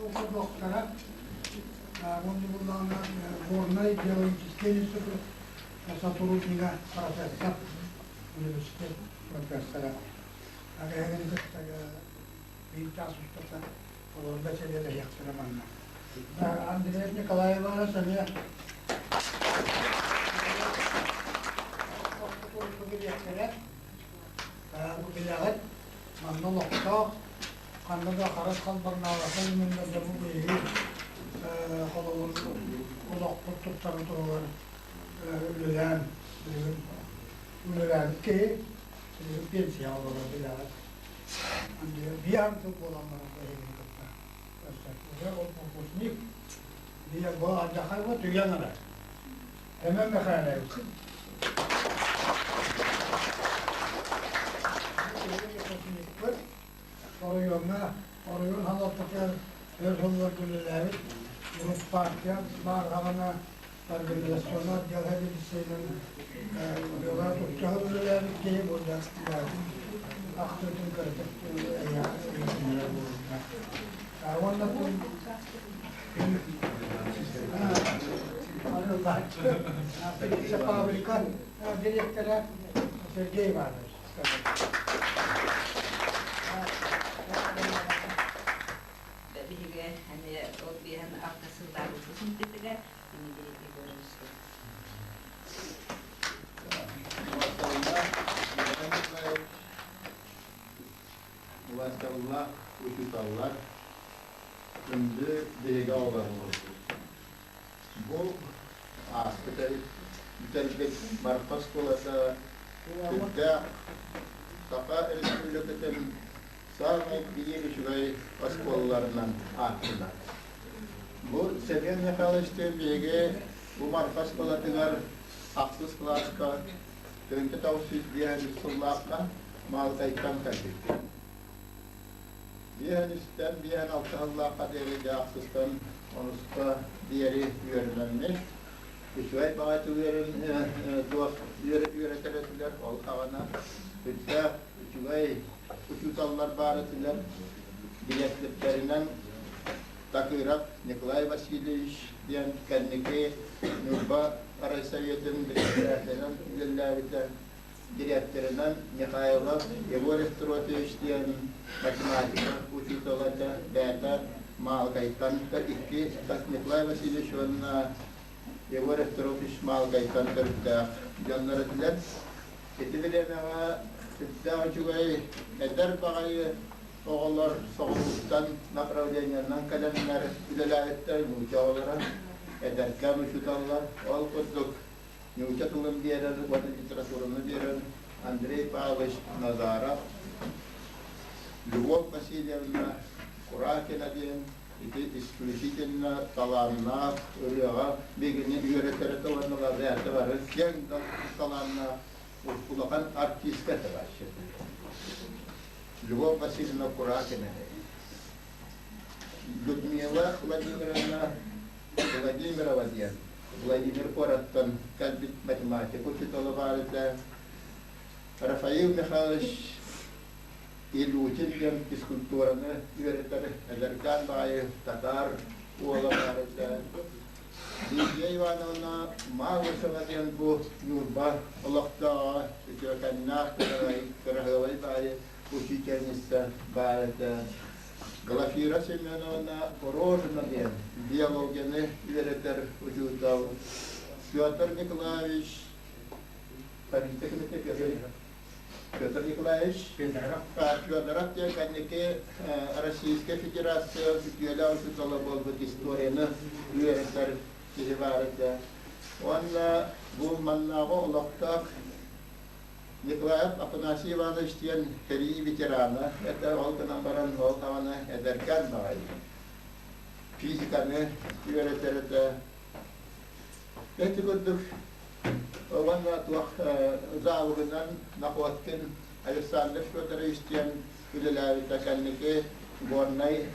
наука доктора, уонна буллаҕына Горнай геологическай институт сотруднига, профессор, университет профессора. Эһигини кытта биир чаас устата олорго сэриэлэһиэхтэрэ манна. Андрей Николаевич эмиэ билиэхтэрэ. Бу билэҕит, манна олохтоох, ханна да харыс халбаҥнаабакка үүнүннэргэ бу биһиги холобур олохпут туттарын туһугар үлэлээн билигин үлэлээбит киһи билигин пенсияҕа олорор билэҕит. Биир сыл буолан баран эһигини кытта көрсөр. Уже ол выпускник биир бу алдьархай бу түгэн эрэ. Эмэн Михайлович. Выпускникпыт оройуоҥҥа оройуон салалтатыгар өр сылларга үлэлээбит урут партия баар саҕана организационнай отдел сэбиэдиссэйинэн дьыала тутта үлэлээбит киһи буолла ахтыытын кыратык эйиэхэ буолбута. Уонна фабрика директора Сергей Иванович. Биһиги эмиэ ол биэһэн алта сыллаабыппыт сымтытыгар Дмитрий Егоровичка. Убастабыллаах учууталлар, күндү биһиги оҕолорбут! Бу ааспыт бүтэрбит Марха оскуолата сүрдээх Саха Республикатын саамай биир үчүгэй оскуолаларынан ааттанар. Бу Семен Михайловичтыын биһиги бу Марха оскуолатыгар ахсыс кылааска 1995 сыллаахха Маалтайтан кэлбиппит. Биэһэн үстэн, биэһэн алта сыллаахха диэри дьэ ахсыстан онуска диэри үөрэнэммит. Үчүгэй баҕайы үөрэн туох үөрэтэр этилэр, ол саҕана сүрдээх үчүгэй учууталлар баар этилэр. Дириэктэрдэринэн Такыров Николай Васильевич диэн кэнники Ньурба райсоветын председателинэн үлэлээбитэ. Дириэктэринэн Михайлов Егор Евтропьевич диэн математика учуутала этэ, бэйэтэ Маалыкайтан икки Николай Васильевич уонна Егор Евтропьевич Маалыкайтан төрүттээх дьоннор этилэр. Ити бириэмэҕэ сүрдээх үчүгэй эдэр баҕайы оҕолор соҕурууттан направлениенан кэлэннэр үлэлээбиттэр, нуучча оҕолоро, эдэркээн учууталлар. Ол курдук нуучча тылын биэрэр уонна литератураны биэрэр Андрей Павлович Назаров, Любовь Васильевна Куракина диэн ити исключительно талааннаах ырыаҕа биһигини үөрэтэр этэ уонна бэйэтэ бары киэҥ да талааннаах улахан артистка этэ вообще. Любовь Васильевна Куракина. Людмила Владимировна Владимирова диэн Владимир куораттан кэлбит математика учуутала баар этэ. Рафаил Михайлович Илютин диэн физкультураны үөрэтэр эдэркээн баайы татаар уола баар этэ. Лидия Ивановна Малышева диэн бу Ньурба олохтооҕо үтүөкэннээх кыраһыабай баайы учительница баар этэ. Глафира Семеновна Рожина диэн биологияны үөрэтэр учуутал Петр Николаевич Петр Николаевич Федоров диэн кэнники Российскай Федерация үтүөлээх учуутала буолбут историяны үөрэтэр киһи баар этэ. Уонна бу маннааҕы олохтоох Николаев Афанасий Иванович диэн сэрии ветерана этэ, ол гынан баран ол даҕаны эдэркээн баҕайы. Физиканы үөрэтэр этэ. Ити курдук уонна туох заавыгынан Находкин Александр Федорович диэн үлэлээбитэ кэнники Горнай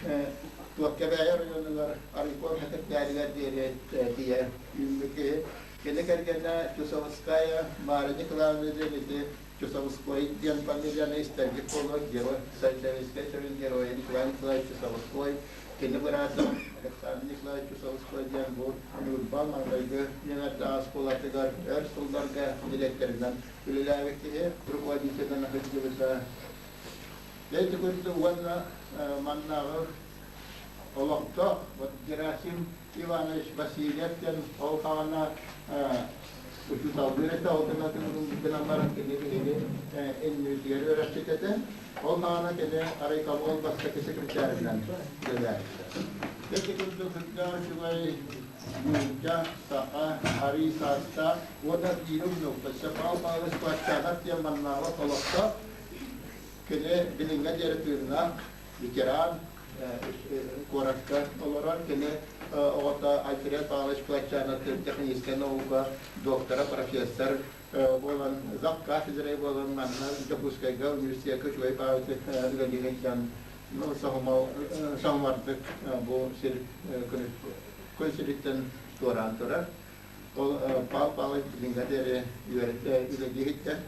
туох Кэбээйи оройуонугар Арыйкон сэкиртээригэр диэри тиийэ үүммүт киһи. Кини кэргэнэ Чусовская Мария Николаевна диэн ити Чусовской диэн фамилияны истэргит буолуо, герой, советскай сүрүн геройа Николай Николаевич Чусовской. Кини быраата Александр Николаевич Чусовской диэн бу Ньурба маҥнайгы үөрэх оскуолатыгар өр сылларга дириэктэринэн үлэлээбит киһи, руководителинэн сылдьыбыта. Ити курдук уонна маннааҕы олохтоох вот Герасим Иванович Васильев диэн ол хаҕана учууталлыыр этэ, ол гынан баран кини биһиги иннибитигэр үөрэппит этэ. Ол хаҕана кини райкомол бастакы секретарынан үлэлээбитэ. Ити курдук сылдьар үчүгэй нуучча, саха, арыы саастаах уонна биири умнубуппут. Павел Павлович Плащанов диэн маннааҕы олохтоох кини билиҥҥэ диэри тыыннаах ветеран куоракка олорор. Кини оҕото Альфред Павлович Плащанов техническэй наука доктора, профессор буолан, зав кафедрой буолан манна Дьокуускайга университекка үчүгэй баҕайытык үлэлиир дьон соһумардык бу сир күн сириттэн туораан турар. Ол Павел Павлович билиҥҥэ диэри үлэлии иһиттэр.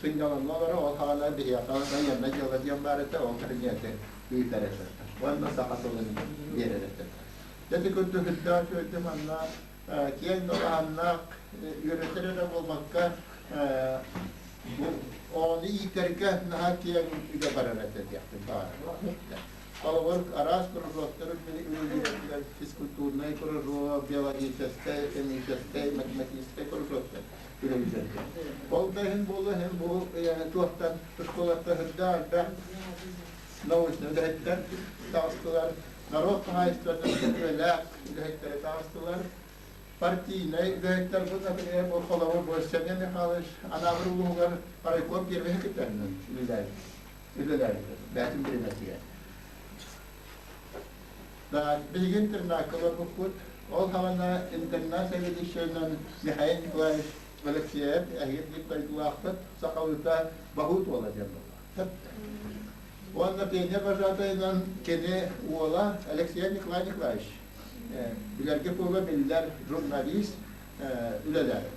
Сынньалаҥҥа олоро, ол хаҕана биһиэхэ военнай дьыала диэн баар этэ, ол кабинеты ыытар этэ. Уонна саха тылын биэрэр этэ. Ити курдук үрдээх үчүгэйдик манна киэҥ далааһыннаах үөрэтэр эрэ буолбакка, оҕону иитэргэ наһаа киэҥ үлэ барар этэ диэхпин баҕарабын. Холобур, араас кружоктар үлэлииллэр, физкультурнай кружок, биологическай, химическай, математическай кружоктар үлэлииллэр. Ол да иһин буолуо иһин бу туохтан школаттан сырдаа элбэх научнай үлэһиттэр таҕыстылар, норуот хаһаайыстыбатын үлэлээх үлэһиттэрэ таҕыстылар, партийнай үлэһиттэр бу, например, бу холобур, бу Семен Михайлович Анаабыр улууһугар райком первый секретарынан үлэлээбит. Үлэлээбит. Бээтин бириэмэтигэр. Билигин интернакка олорбуппут. Ол хаҕана интернат заведующайынан Михаил Николаевич Алексеев эһиги биир дойдулаахпыт, сахалыыта Баһуут уола диэн буолла. Уонна пионер вожатайынан кини уола Алексей Николай Николаевич билэргэ буола биллэр журналист үлэлээбит.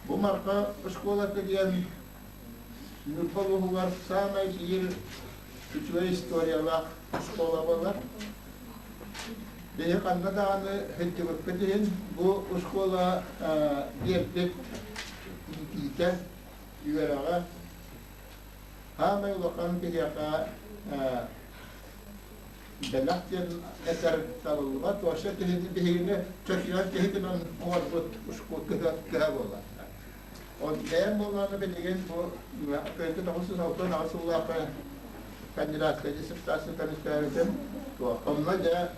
Бу Марха школата диэн Ньурба улууһугар саамай биир үчүгэй историялаах школа буолар. Биһи ханна даҕаны сылдьыбыппыт иһин бу школа биэрбит иитиитэ, үөрэҕэ саамай улахан киһиэхэ бэлэх диэн этэр табыллыбат. Вообще киһини биһигини чочуйар киһи гынан оҥорбут кыһа буолар. Ол бэйэм буоллаҕына билигин бу 1968 сыллаахха кандидатскай диссертация көмүскээбитим. Онно дьэ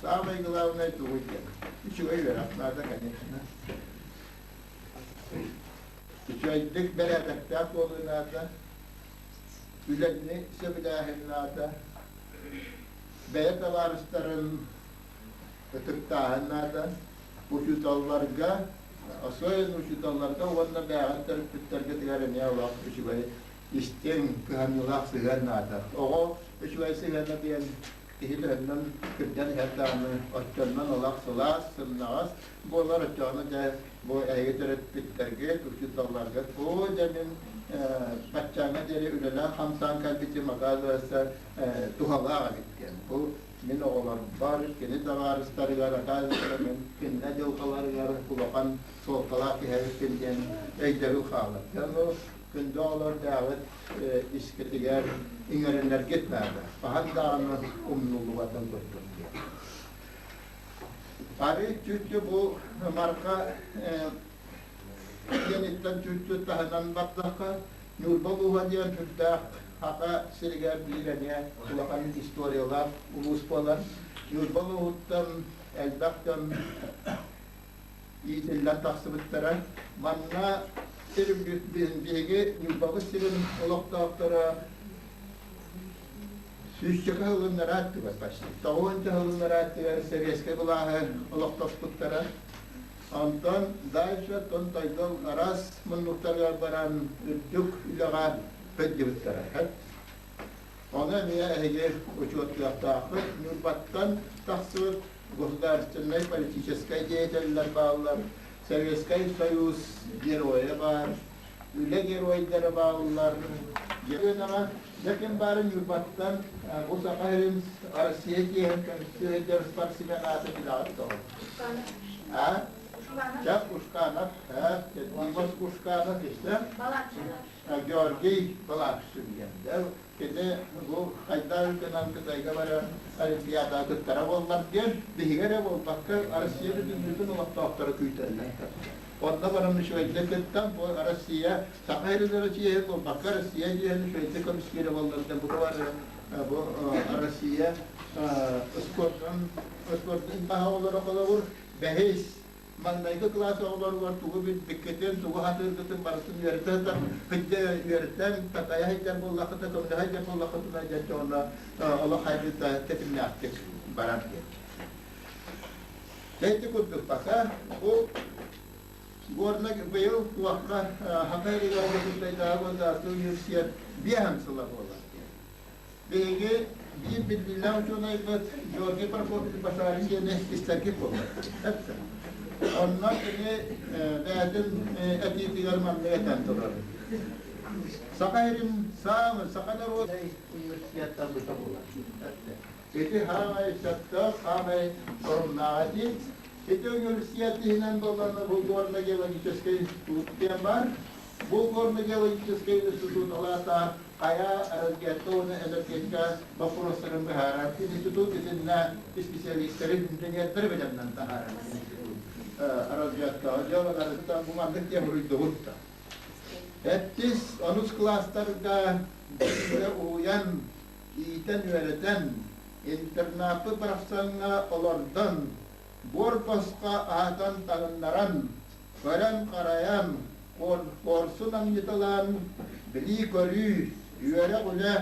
самый главный тугуй диэн. Үчүгэй үөрэх наада, конечно. Үчүгэйдик бэрээдэктээх буолуу наада, үлэни сөбүлээһин наада, бэйэ табаарыстарын ытыктааһын наада, учууталларга, особенно учууталларга уонна бэйэҕин төрөппүттэргэ тигэр эмиэ олох үчүгэй истиҥ, кыһамньылаах сыһыан наада. Оҕо үчүгэй сыһыана диэн киһи төһөннөн кырдьан иһэр даҕаны оччоннон олох сылаас, сымнаҕас буолар, оччоҕуна дьэ бу эһиги төрөппүттэргит, учууталларгыт бу дьэ мин баччааҥҥа диэри үлэлээн-хамсаан кэлбитим оказывается туһалаах эбит диэн. Бу мин оҕолорбор, кини табаарыстарыгар, оказывается мин кинилэр дьылҕаларыгар улахан суолталаах киһи эбиппин диэн өйдөбүл хаалар. Дьэ ону күндү оҕолор бэйэҕит искитигэр иҥэринэргит наада. Хаһан даҕаны умнуллубатын курдук диэн. Арыы чүүччү бу марха диэниттэн чүүччү таһынан бардахха, Ньурба улууһа диэн сүрдээх Саха сиригэр биир эмиэ улахан историялаах улуус буолар. Ньурба улууһуттан элбэх дьон иитиллэн тахсыбыттара. Манна сир биһиги Ньурбабыт сирин олохтоохторо сүүсчэкэ сылыннарааттыгар почти тоҕуонча сылыннарааттыгар сэбиэскэй былааһы олохтоспуттара. Онтон дальше тон тойдон араас муннуктарыгар баран үрдүк үлэҕэ сылдьыбыттара. Ону эмиэ эһиги учуоттуохтаахпыт. Ньурбаттан тахсыбыт государственнай политическай деятеллэр бааллар, Советскай Союз геройа баар. Үлэ геройдара бааллар. Дьиэҕэ дьэ баарын Ньурбаттан бу Саха сирин Россия тиэһин көмүскүһүдэр спортсмен аата билэҕит дуо? А? Чак Ушканов, Димас Ушканов истэ. Георгий Балакшин диэн. Кини бу хайдах гынан Кытайга баран Олимпиадаҕа кыттара буоллар диэн биһиги эрэ буолбакка Россия бүтүннүүтүн олохтоохторо күүтэллэр. Онно баран үчүгэйдик кыттан бу Россия Саха сирин Россия буолбакка Россия диэн үчүгэйдик көмүскүүрэ буоллар диэн бу бары бу Россия спордун спордун таһа олоро холобур бэһис маҥнайгы кылаас оҕолоругар тугу билбиккитин, тугу сатыыргытын барытын үөрэтэ сытар, үөрэтэн, такайа сылдьар буоллаххытына, көмөлөһө сылдьар буоллаххытына, дьэ онно олох хайдыыта тэтимнээхтик барар диэн. Дьэ ити курдук пока бу Горнай быйыл туохха Саха сиригэр Дьокуускайдааҕы государственнай университет биэһэн сыла буолар. Биһиги биир биллиилээх учуонайбыт Георгий Прокопьевич Башарин диэни истэргит буолар. Онно кини бэйэтин этиитигэр маннык этэн турар. Саха сирин саамай саха норуот университеттан быта буолар. Ити хаамай сөптөөх, хаамай оруннаах этии. Ити университет иһинэн буоллаҕына бу горно-геологическай институт диэн баар. Бу горно-геологическай институт алаата хайа разведка уонна энергетика боппуруостарын быһаарар институт итиннэ специалистары, инженердэри бэлэмнэн таһаарар институт разведкаҕа дьыалаларыттан бу маннык диэн суруйдубут да. Эттис онус кылаастарга уһуйан, иитэн-үөрэтэн, интернаппыт барахсаҥҥа олордон, буор босхо аһатан таҥыннаран, көрөн-харайан, куорсун анньыталаан, билии-көрүү, үөрэх-үлэ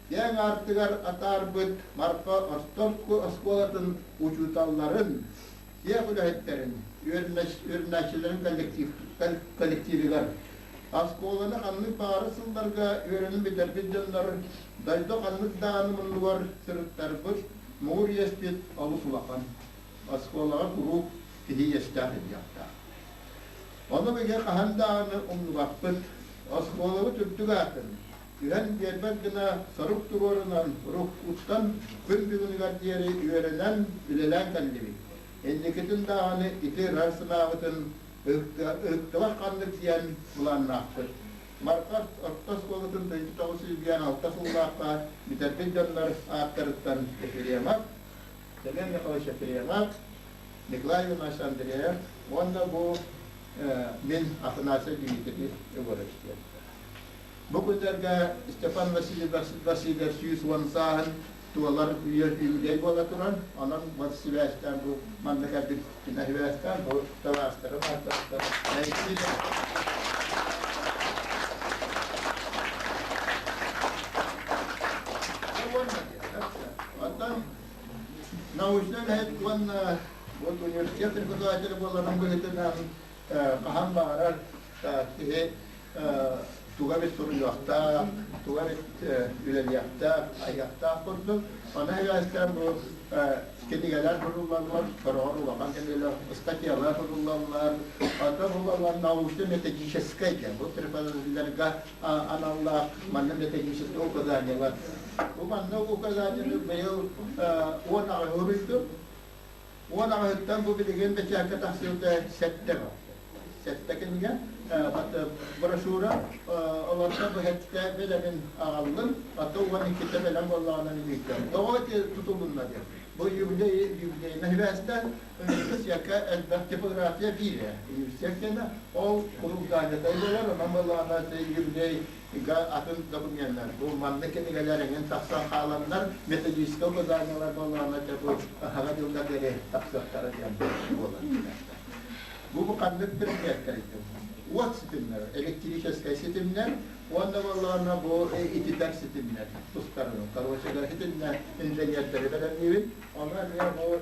киэҥ аартыгар атаарбыт Марха орто оскуолатын учууталларын, сиэх үлэһиттэрин, үөрэнээччилэрин коллективигар оскуоланы ханнык баҕарар сылларга үөрэнэн бүтэрбит дьоннор дойду ханнык даҕаны муннугар сырыттарбыт муҥур иэспит олус улахан. Оскуолаҕа куруук киһи иэстээх илдьиэхтээх. Ону биһиги хаһан даҕаны умнубаппыт. Оскуолабыт үрдүк аатын, түһэн биэрбэт гына сорук туруорунан уруккуттан күн бүгүнүгэр диэри үөрэнэн, үлэлээн кэллибит. Инникитин даҕаны ити ыра санаабытын ыһыктыбат ханнык диэн былааннаахпыт. Марха орто оскуолатын 1996 сыллаахха бүтэрбит дьоннор ааттарыттан Ефремов, Семен Михайлович Ефремов, Николай Иванович Андреев уонна бу мин Афанасий Дмитриевич Егорович диэн. Бу күннэргэ Степан Васильев Васильев 110 сааһын туолар үбүлүөй буола турар. Онон вот сибээстээн бу манна кэлбит кинэ сибээстээн бу табаарыстарым ааттарыттан Оттон научнай үлэһит уонна вот университет преподавателэ буоларын быһыытынан хаһан баҕарар киһи туга эбит суруйуохтаах, туга эбит үлэлиэхтээх, айыахтаах курдук. Ону сибээстээн бу кинигэлэр суруллаллар, сороҕор улахан кинигэлэр, ыстатыйалар суруллаллар. Оттон булаллар научно-методическай диэн бу преподавателлэргэ аналлаах манна методическай указаниелар. Бу манна указаниены быйыл 18 уруйдум. 18-ыттан бу билигин бэчээккэ тахсыбыта сэттэ бар. Сэттэ кинигэ брошюра олорто бу сэттэ бэлэмин аҕаллым, аты 12-тэ бэлэм буоллаҕына илииттэн. Тоҕо ити тутулунна диэн. Бу юбилей юбилейна сибээстээн университекка элбэх типография биирэ. Университет ол куруук занята буолар, онон буоллаҕына юбилей атын докуменнар, бу маннык кинигэлэр эҥин тахсан хааланнар, методическай указаниелар буоллаҕына дьэ бу хаһа дьылга диэри тахсыахтара диэн буолар. Бу ханнык предметтэр уот ситимнэр, электрическай ситимнэр уонна буоллаҕына бу ититэр ситимнэр тустарынан. Короче говоря, итиннэ инженердэри бэлэмниибин. Ону эмиэ бу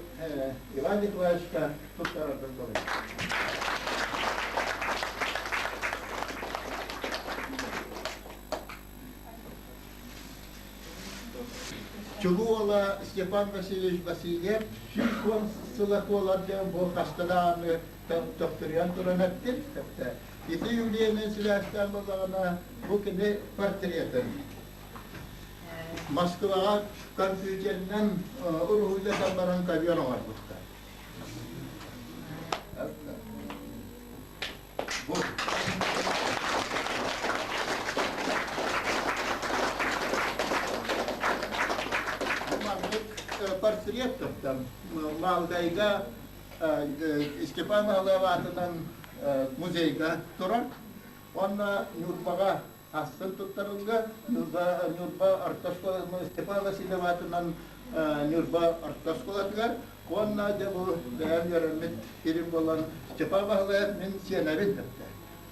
Иван Николаевичка туттарарбын көрөбүн. Чулуу уола Степан Васильевич Васильев 110 сыла туолар диэн бу хаста даҕаны төхтүрүйэн туран эттим. Ити юбилейынан сибээстээн буоллаҕына, бу кини портретын Москваҕа компьютерынан уруһуйдатан баран ковер оҥорбуттар. Бу маннык портрет туттан Маалдайга Степан Михайлов аатынан музейга турар. Уонна Ньурбаҕа астын туттарылга Ньурба Ньурба орто оскуолатын Степан Васильев аатынан Ньурба орто оскуолатыгар уонна дьэ бу бэйэм үөрэммит сирим буолан Степан Баһылаев мин сиэнэбин кытта.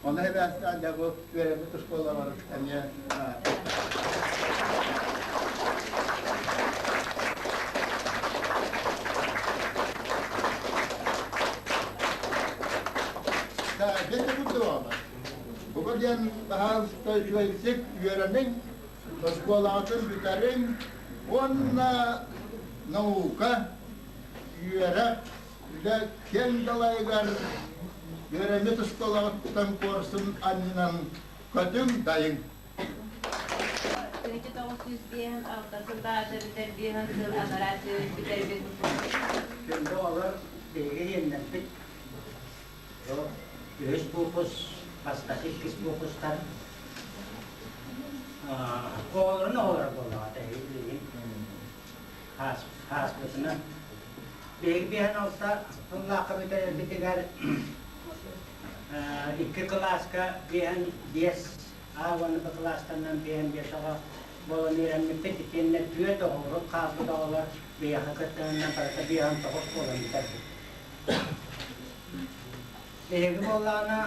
Ону эбээстээн дьэ бу үөрэммит оскуолабар эмиэ Да, где-то курдук Буга диэн баһаалыста үчүгэйдик үөрэниҥ, оскуолаҕытын бүтэриҥ уонна наука, үөрэх, үлэ киэҥ далайыгар үөрэммит оскуолаҕыттан куорсун анньынан көтүҥ, дайыҥ. 1956 сыллаата бүтэр биэһин сыл анараа бүтэрбит. Күндү оҕолор, биһиги иэннэрбит Үһүс буукус, бастакы иккис буукустар оҕолорун оҕолоро буоллаҕа билигин ааспытынан. Биһиги биэһэн алта сыллаахха бүтэрэрбитигэр икки кылааска биэһэн биэс А уонна Б кылаастарынан биэһэн биэс оҕо буолан үөрэммиппит итиэннэ түөрт оҕо урут хаалбыт оҕолор биһиэхэ кыттыһыннан барыта биэһэн тоҕус буолан бүтэрбит. Биһиги буоллаҕына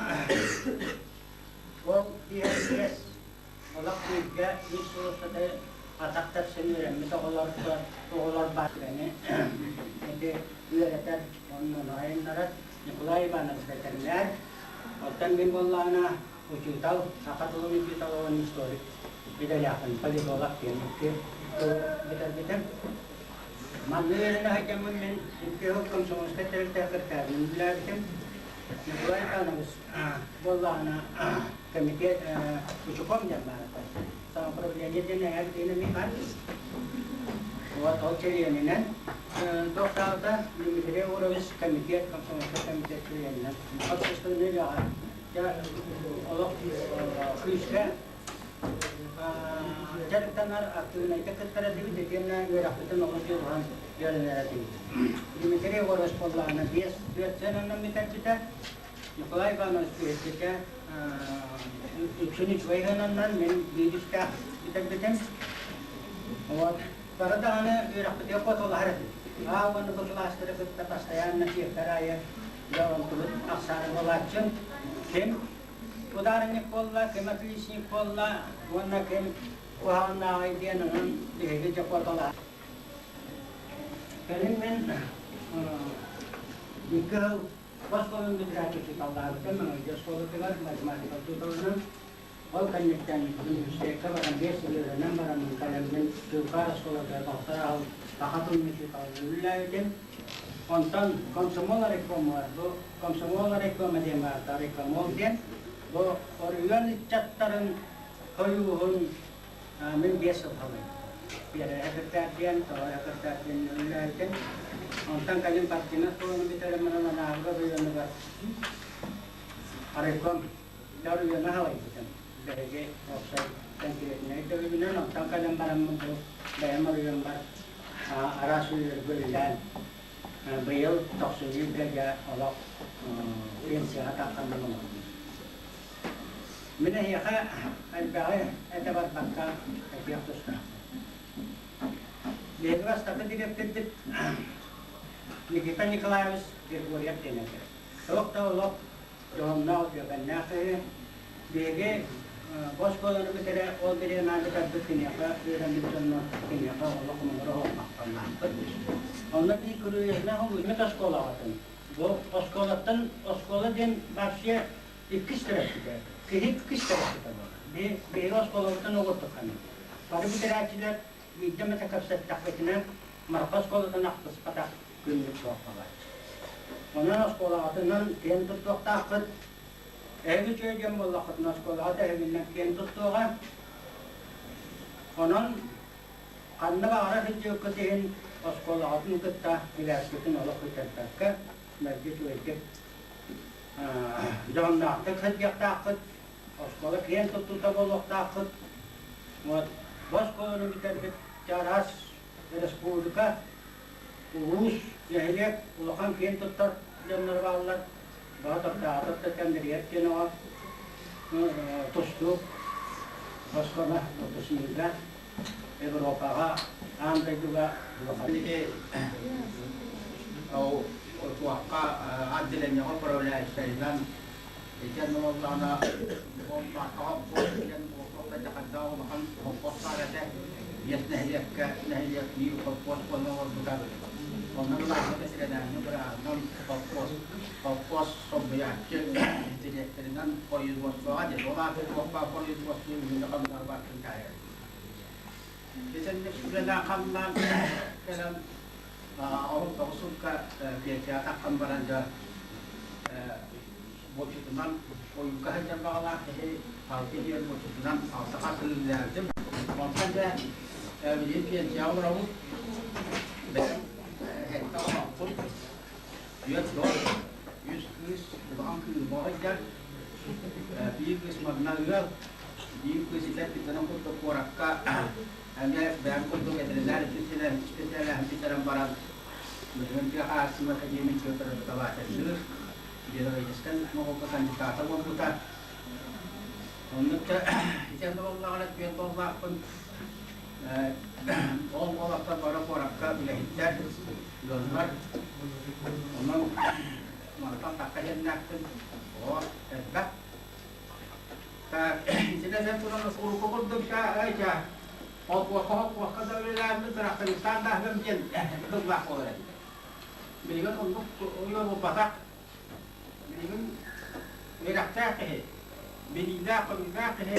ол биэс олох бииргэ үс сыл устата атах тэпсэн үөрэммит оҕолорго оҕолор бааны ити үөрэтэр онно айыннарар Николай Иванович бэтэринээр. Оттон мин буоллаҕына учуутал, саха тылын учуутала уонна историк идэлээхпин, политолог диэн икки тылы бүтэрбитим. Манна үөрэнэ сылдьаммын мин икки сыл комсомольскай тэрилтэ кыртаабын үлэлээбитим. Николай Иванович буоллаҕына комитет учуком диэн баар этэ. Самоуправление диэн эҥэр диэн эмиэ баар. Вот ол чилиэнинэн туохтаабыта Дмитрий Егорович комитет, комсомольскай комитет чилиэнинэн общественнай үлэҕэ олох күүскэ дьарыктанар актыыбынайдык кыттар этибит итиэннэ үөрэхпитин олус дьулуһан үөрэнэр этибит. Дмитрий Егорович буоллаҕына биэс түөрт сыананан бүтэрбитэ. Николай Иванович биһиккитэ үксүн үчүгэй сыананан мин биир үстээх бүтэрбитим. Вот. Бары даҕаны үөрэхпитигэр хотулаһар этибит. Аа уонна бу кылаастары кытта постоянно чиэппэр аайы дьэ онтубут ахсааны буолааччы. Ким Удаарынньык буолла, ким отличник буолла уонна ким куһаҕаннааҕый диэн онон биһиги дьокуоталаһа. Кэлин мин икки сыл оскуоланы бүтэрээччи учууталлаабытым, маҥнайгы оскуолатыгар математика учууталынан. Ол кэнниттэн университекка баран биэс сыл үөрэнэн бараммын кэлэммин Чуукаар оскуолатыгар балтараа сыл саха тылын учууталынан үлэлээбитим. Онтон комсомол райкомугар бу комсомол райкома диэн баарда райкомол диэн бу оройуон ыччаттарын сойууһун мин биэс сыл халыйдым. Биэрэһэ кырдаат диэн, тоҕо кырдаат диэн үлэлээбитим. Онтон кэлин партийнай оскуоланы бүтэрэн баран Анаабыр оройуонугар райком оройуона халайбытым. Биһиги уопсай конкретнай төлөбүнэн онтон кэлэн бараммын бу бэйэм оройуоммар араас үлэлэргэ үлэлээн быйыл тохсунньу ыйга олох пенсияҕа тахханным олордум. Мин эһиэхэ элбэҕи этэ барбакка этиэх тустаахпын. Биһиги бастакы дириэктэрбит Никита Николаевич Григорьев диэн этэ. Туох да олох дьоһуннаах үтүөкэннээх киһи. Биһиги бу оскуоланы бүтэрэ ол бириэмэҕэ бүтэрбит киниэхэ үөрэммит дьонно киниэхэ олох муҥура оһолмахтаннаахпыт. Онно биир күрүөйэһинэх улуймут оскуолаҕытын. Бу оскуолаттан оскуола диэн вообще иккис төрөппүтэ. Киһи иккис төрөппүтэ буолар. Биһиги оскуолабытын олордухханы. Бары бүтэрээччилэр биирдэ эмэтэ кэпсэттэхпитинэ Марха оскуолатын ахтыспатах күннүк суох буолааччы. Онон оскуолаҕытынан киэн туттуохтааххыт. Эһиги үчүгэй дьон буоллаххытына оскуолаҕа тэһигиннэн киэн туттуоҕа. Онон ханна баҕарар сылдьыаххыт иһин оскуолаҕытын кытта билээскитин олох сүтэрбэккэ, мэлдьи үчүгэйдик дьоһуннаахтык сылдьыахтааххыт, оскуола киэн туттуута буолуохтааххыт. Вот бу оскуоланы бүтэрбит чараас республика, улуус, нэһилиэк улахан киэн туттар дьонноро бааллар. Баҕа да кэмнэригэр диэн оҕо тустуук оскуола выпускнига Европаҕа, аан дойдуга улахан Туохха отделениеҕа управляющайынан итиэннэ буоллаҕына Маркаҕа диэн хайдаах улахан холкуос баар этэ. Биэс нэһилиэккэ нэһилиэк биир холкуос буолан олорбута. Онно былааһы сирэнээҥҥи бырааһынан холкуос холкуос солбуйааччы дириэктэринэн производствоҕа диэн ол аата туох баар производство үлэни хамнаар баартын таайар. Итинник үлэлээн хамнаан кэлэн 19 сылга пенсияҕа таххан баран дьэ буочутунан ойууга сылдьар баҕалаах киһи алта иһигэр буочутунан алта хас үлэлээбитим. Онтон дьэ билигин пенсияҕа олоробун. Бэйэм сэттэ оҕолоохпун. Түөрт дьон, үс кыыс, улахан кыыс сылдьар. Биир кыыс манна ыал, биир кыыс итэр курдук куоракка эмиэ бэйэм курдук ветеринар специалиһын бүтэрэн баран билигин тыа хаһаайыстыба академия преподавателлыыр, биологическай наука кандидата буолбута. Оннук итиэннэ буоллаҕына түөрт уоллаахпын. Ол уолаттар бары куоракка үлэһиттэр, ыаллар. Онон мантан тахха диэннээхпин. Оҕо элбэх. Итинэн туран урукку курдук холкуоска да үлэлээммин трактористаан да аһыам диэн тыллаах буолар этим. Билигин оннук уйа буолбатах. Билигин үөрэхтээх киһи, билиилээх-көрүүлээх киһи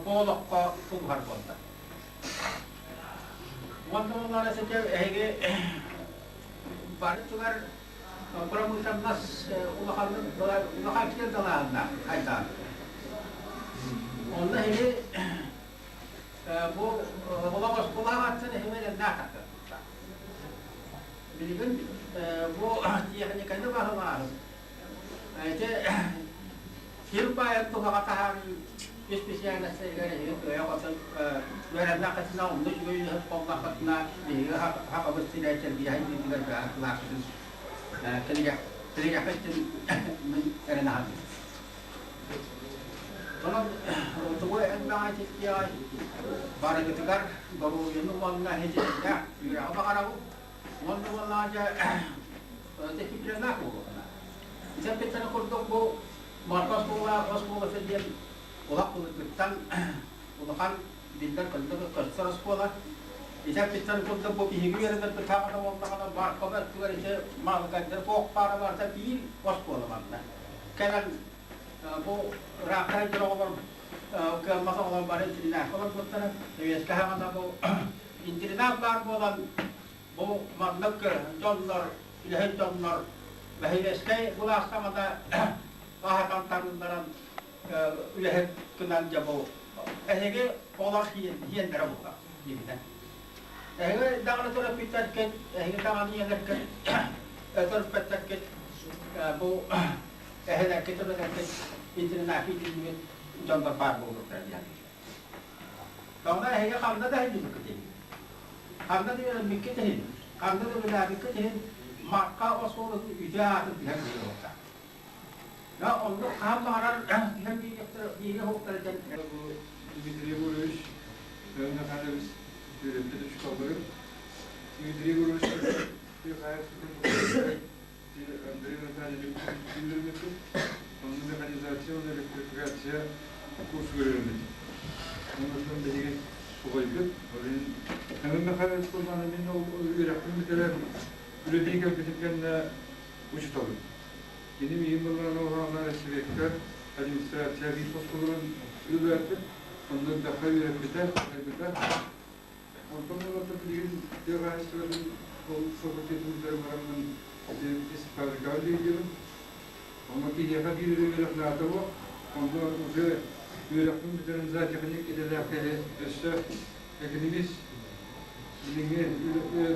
бу олоххо тулуһар буолла. Уонна буоллаҕына ситэ эһиги бары тугар промышленнас улаханнык улахан киэн далааһыннаах хайдаан. Онно эһиги бу олох оскуолаҕа аттан эһиги эрэннээх тахсар. Билигин бу тиэхиньикэни баһылааһын ити сир баайын туһаҕа таһаарыы исписээлэстэригэр эһиги кыайа-хотон үөрэннэххитинэ, онно үчүгэй үлэһит буоллаххытына, биһиги Сахабыт сирэ чэлгийэһин диэтигэр бэҕэ кылааспытын кэлиэххитин мин эрэнэ саныыбын. Онон тугу элбэҕи этиэҕэй, барыгытыгар доруобуйаны уонна ситиһиилээх үөрэҕи баҕарабын. Уонна буоллаҕа дьэ дисциплиналаах буолуоххуна. Итэн курдук бу Марка оскуола оскуолата диэн улах былыргыттан улахан биллэр көстөр оскуола. Итэн курдук бу биһиги үөрэнэрбит хаҕана буоллаҕына Маркова өттүгэр ити Малгайдар туох баара барыта биир оскуола манна. Кэлэн бу ыраахтан сылдьар оҕолор кыаммат оҕолор бары интэринээккэ олорбуттара. Үөскэ хаҕана бу интэринээт баар буолан бу маннык дьоннор, үлэһит дьоннор Бэһилиэскэй былаас саҥата аһатан таҥыннаран үлэһит гынан дьэ бу эһиги олор хиэннэрэ буолла диэбитэ. Эһиги даҕаны төрөппүттэргит, эһиги даҕаны ийэлэргит, төрөппөттөргүт бу эһэлэргит, эбэлэргит интэринээккэ иитиллибит дьоннор баар буолуохтара диэн. Тоҕо эһиги ханна да иһиллибиккит иһин, ханна да үөрэммиккит иһин, ханна да үлэлээбиккит иһин Марха оскуолатын үтүө аатын түһэн биэриэхтээх. Да оннук хаһан баҕарар түһэн биэриэхтэрэ уһуктара диэн Бу Дмитрий Егорович Михайлович үөрэппит учууталларым. Дмитрий Егорович Андрей Натальевич үөрэммиппит. Онно механизация уонна электрификация курс үөрэммит. Онон биһиги убайбыт. Ол Михайлович Курманов мин ол үөрэхпин бүтэрэн үлэлии кэлбитим кэннэ учууталым. Кини миигин былаана уһаана Сибиэккэ администрация биир оскуоларын үлэлээппит. Онно элбэххэ үөрэппитэ, такайбыта. Онтон ылата билигин тыа хаһаайыстыбатын ол факультетын бүтэрэн бараммын фабрикаҕа үлэлиибин. Онно киһиэхэ биир үөрэх наада буо. Онно уже үөрэхпин бүтэрэн зоотехник идэлээх киһи өссө экономист билиҥҥи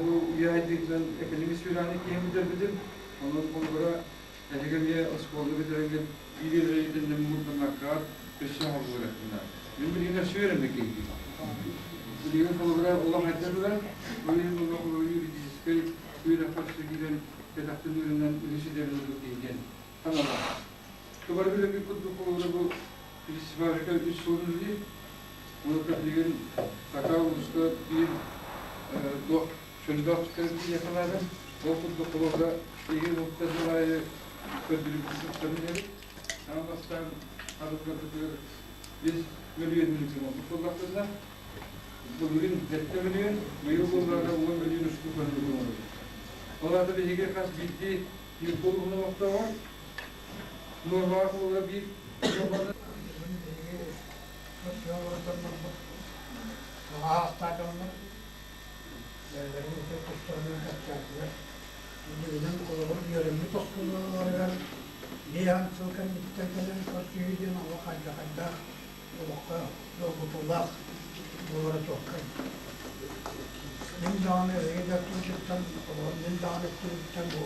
бу үйэ сайдыытынан экономист үөрэҕин киһи бүтэрбитим. Онон холобура эһиги эмиэ оскуоланы бүтэрэргит биир үөрэйдэннэ муҥурданнаргар өссө оҥорбугар Мин билигин өссө үөрэнэ киһи. Билигин холобура олох айдан ылар, ол иһин олох юридическай үөрэххэ өссө киирэн кэтэхтэн үөрэнэн үһүс идэбин ылбыт киһи диэн саналаах. Тубары билэргит курдук холобура бу фестивальга үс сыл үлэлиир. Онон билигин Сака улууска биир туох чөллөөх кэлбит наада. Ол курдук холобура биһиги улуустар сыл аайы көрдөрүүбүтүн иһэбит. Аан бастаан арылларбытыгар 5 мөлүйүөн мүнүүтүн оҥорбут буоллахпытына, былырыын 7 мөлүйүөн, быйыл буоллаҕына 10 мөлүйүөн устуу көрдөрүү оҥоробут. Ол аата биһиги хас биирдии Ньурба улууһун олохтооҕор нуормаҕа холобура биир нуорманы Биһиги аастаах дьоннор бэйэлэрин ити тустарынан кэпсээтилэр. Иннибинэн холобур үөрэммит оскуолаларыгар биир сыл кэнниттэн кэлэн көрсүһүү диэн олох алдьархайдаах олоххо долгутуулаах буолара чуолкай. Мин даҕаны эһиги да өттүгүттэн холобур мин даҕаны өттүбүттэн бу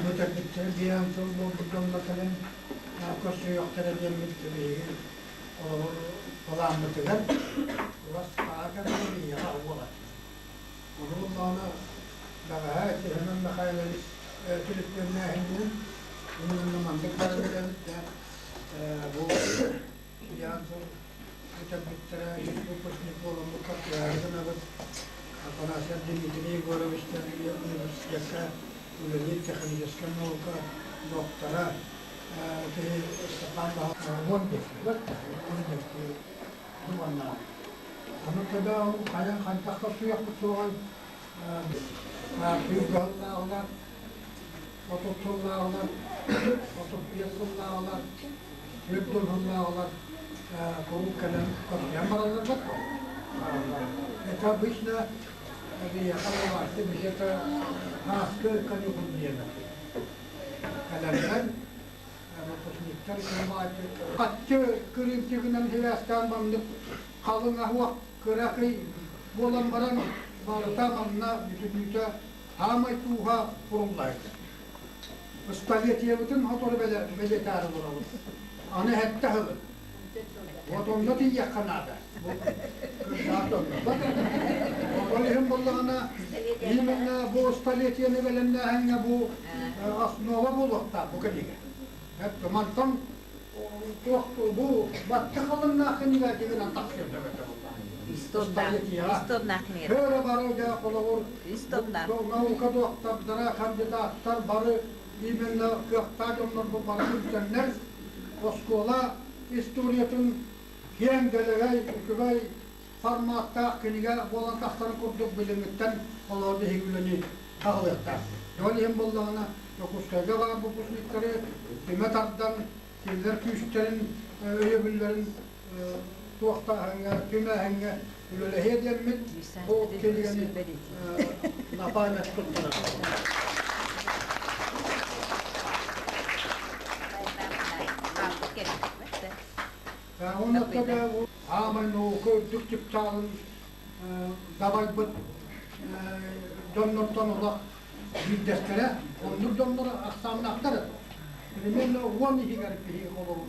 бүтэрбиттэрэ биир сыл буолбут дьонно кэлэн көрсүһүөхтэрэ диэммит биһиги холобур былааммытыгар чугас хаа кэмҥэ биһиэхэ уолат. Ону буллаҕына бэҕэһээ Семен Михайлович түлүппүөннээһининэн уонна маннык баран бу Ян сыл бүтэрбиттэрэ үс выпускник буоламмыт картыһаары гынабыт. Афанасьев Дмитрий Егорович университекка үлэлиир техническэй наука доктора киһи Степан 15 15 уонна ону тогда хайан хайдах көрсүөхпүт суоҕай сүүрбэһыллааҕылар 30 сыллааҕылар 35 сыллааҕылар 40 сыллааҕылар куруук кэлэн көрсүһэн бараллар Это обычно биһиэхэ буолааччы где-то ааскы каникул диэн кэлэннэр выпускниктар Хаччы кырыымчыгынан сибээстээн маннык халыҥ аһуох кыракый буолан баран барыта манна бүтүннүүтэ хаамай тууһа куруллайда. Столетиебытын сотору бэлиэтээри олоробут. Аны сэттэ сылы. Вот онно тиийиэххэ наада. Ол иһин буоллаҕына, именно бу столетиены бэлэмнээһиҥҥэ бу основа буолуохтаах бу кэнигэ. Мантан туох бу бачча халыҥнаах кинигэ дигинэн тахсыа эбэтэ Хөрө бары дьэ холобур наука дуоктардара, кандидаттар бары именно кыахтаах дьоннор бу бары үктэннэр оскуола историятын киэҥ дэлэгэй үчүгэй форматтаах кинигэ буолан тахсарын курдук билиҥҥиттэн олорду иһин үлэни хаҕылыахтаах. Ол иһин буоллаҕына Дьокуускайга баар выпускниктары түмэ тардан кинилэр күүстэрин өйөбүллэрин туохтааһыҥҥа түмээһиҥҥэ үлэлэһиэ диэммит бу кинигэни на память туттарар. Уонна аамай наука үрдүк чыпчаалын дабайбыт дьоннортон олох биирдэстэрэ оннук дьоннор ахсааннаахтар. Примерно 10 иһигэр биһиги холобур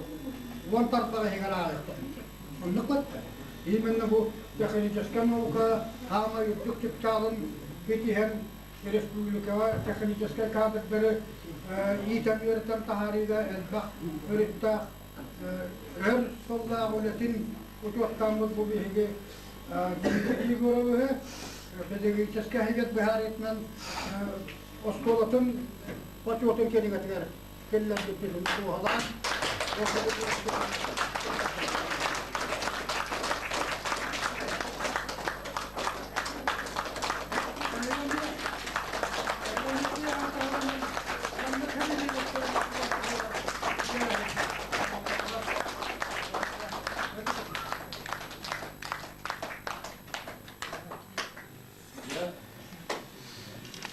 10 тарбаҕа иһигэр ааҕыахпыт. Оннук батта. Именно бу техническая наука хаамай үрдүк чыпчаалын ситиһэн республикаҕа техническай кадрдары иитэн үөрэтэн таһаарыыга элбэх өрүттээх өр сыллаах үлэтин учуоттааммыт бу биһиги Дмитрий Егоровиһы педагогическай эһигет быһаарыытынан оскуолатын почетун кинигэтигэр киллэрбиппитин туоһулаан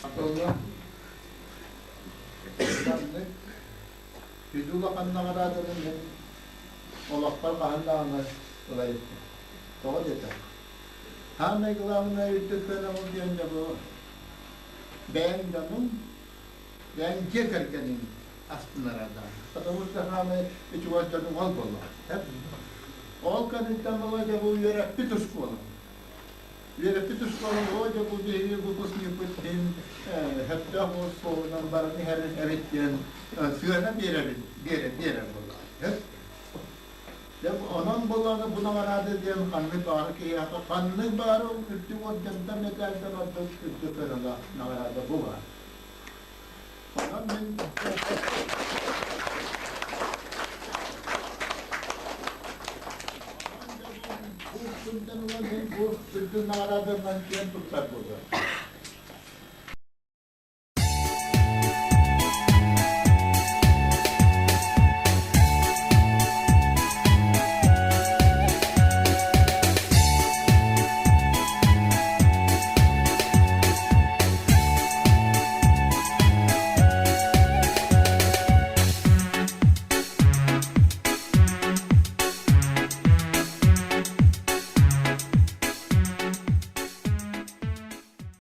Атылла. Сүдү улахан наҕарааданы мин олохпор хаһан даҕаны ыла иликпин. Тоҕо диэтэр, саамай главное үрдүк сыанабыл диэн дьэ бу бэйэҥ дьонуҥ, бэйэҥ дьиэ кэргэниҥ астынара да. Потому что саамай үчүгэй дьонуҥ ол буоллаҕа. Ол кэнниттэн була дьэ бу үөрэппит оскуолам. Үөрэппит оскуолам оо дьэ бу биһиги выпускникпыт иһин сөптөөх суолунан баран иһэр эбит диэн сыана биэрэбин, биэрэ биэрэр буоллаҕа. Дьэ онон буоллаҕына бу наҕараада диэн ханнык баҕар киһиэхэ ханнык баҕар үрдүк ордентан мэтээлтэн ордук үрдүк сыаналаах наҕараада бу баар. Онон мин бу күнтэн ыла мин бу үрдүк наҕарааданан киэн туттар буолуом.